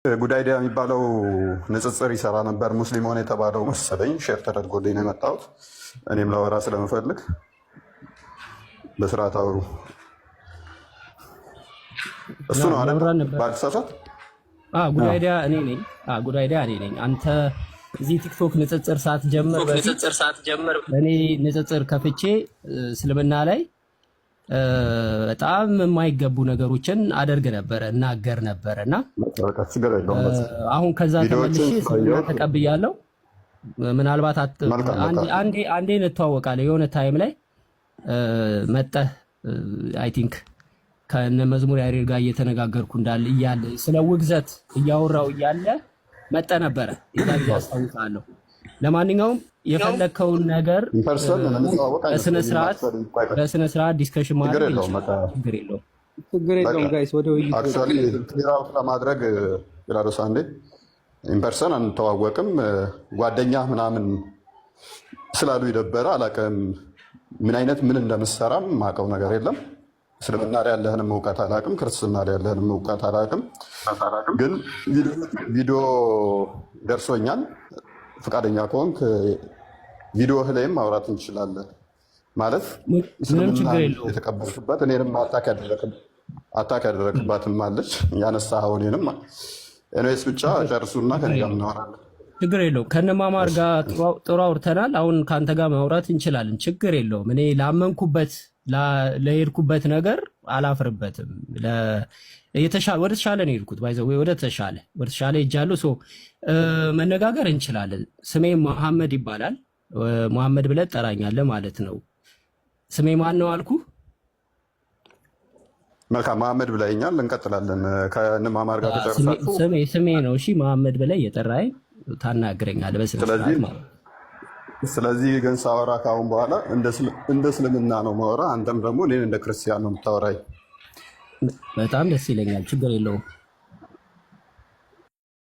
Good Idea የሚባለው ንጽጽር ይሰራ ነበር። ሙስሊም ሆነ የተባለው መሰለኝ share ተደርጎልኝ ነው የመጣሁት። እኔም ላወራ ስለምፈልግ በስርዓት አውሩ። እሱ ነው አይደል? ያወራን ነበር። ባልተሳሳት። Good Idea እኔ ነኝ። Good Idea እኔ ነኝ። አንተ እዚህ ቲክቶክ ንጽጽር ሳትጀምር በፊት እኔ ንጽጽር ከፍቼ እስልምና ላይ በጣም የማይገቡ ነገሮችን አደርግ ነበረ፣ እናገር ነበረ እና በቃ ችግር የለውም። በቃ አሁን ከዛ ቪዲዮዎችን ተመልሼ እስልምና ስላየሁት ተቀብያለሁ። ምናልባት መልካም በቃ አንዴ አንዴ እንተዋወቃለን። የሆነ time ላይ መጠህ I think ከነ መዝሙር ያሬድ ጋር እየተነጋገርኩ እንዳለ እያለ ስለ ውግዘት እያወራው እያለ መጠ ነበረ። የዛ ጊዜ አስታውሳለሁ። ለማንኛውም የፈለግከውን ነገር in person የምንተዋወቅ በስነ አይመስለኝም። ስርዓት actually ቆይ ቆይ፣ በስነ ስርዓት discussion ችግር ማድረግ የለውም። በቃ እንችላለን። ችግር የለውም። ችግር በቃ የለውም guys፣ ወደ ውይይቱ። Actually clear out ለማድረግ ጲላጦስ አንዴ in person አንተዋወቅም። ጓደኛ ምናምን ስላሉ የደበረ አላውቅም። ምን አይነት ምን እንደምሰራም ማውቀው ነገር የለም። እስልምና ላይ ያለህንም እውቀት አላውቅም። ክርስትና ላይ ያለህንም እውቀት አላውቅም። ግን ቪዲዮ ደርሶኛል። ፈቃደኛ ከሆንክ ቪዲዮህ ላይም ማውራት እንችላለን። ማለት ምንም ችግር እስልምናን የለውም። የተቀበልክበት እኔንም attack ያደረክባትም አለች ያነሳኸው እኔንም። Anyways ብቻ ጨርሱና ከኔ ጋር እናወራለን። ችግር የለውም። ከነማማር ጋር ጥሩ አውርተናል። አሁን ከአንተ ጋር ማውራት እንችላለን። ችግር የለውም። እኔ ላመንኩበት ለሄድኩበት ነገር አላፍርበትም። ወደ ተሻለ ነው የሄድኩት። By the way ወደ ተሻለ ሄጃለሁ። So መነጋገር እንችላለን። ስሜ መሐመድ ይባላል። መሐመድ ብለህ ትጠራኛለህ ማለት ነው። ስሜ ማን ነው አልኩ? መልካም መሐመድ ብለኸኛል። እንቀጥላለን። ከንማማር ጋር ከጨረሳችሁ ስሜ ነው። እሺ መሐመድ ብለህ እየጠራኸኝ ታናግረኛለህ በስነ ስለዚህ ስርዓት ማለት ነው። ስለዚህ ግን ሳወራ ከአሁን በኋላ እንደ እስልምና ነው ማወራ፣ አንተም ደግሞ እኔን እንደ ክርስቲያን ነው የምታወራኝ። በጣም ደስ ይለኛል። ችግር የለውም።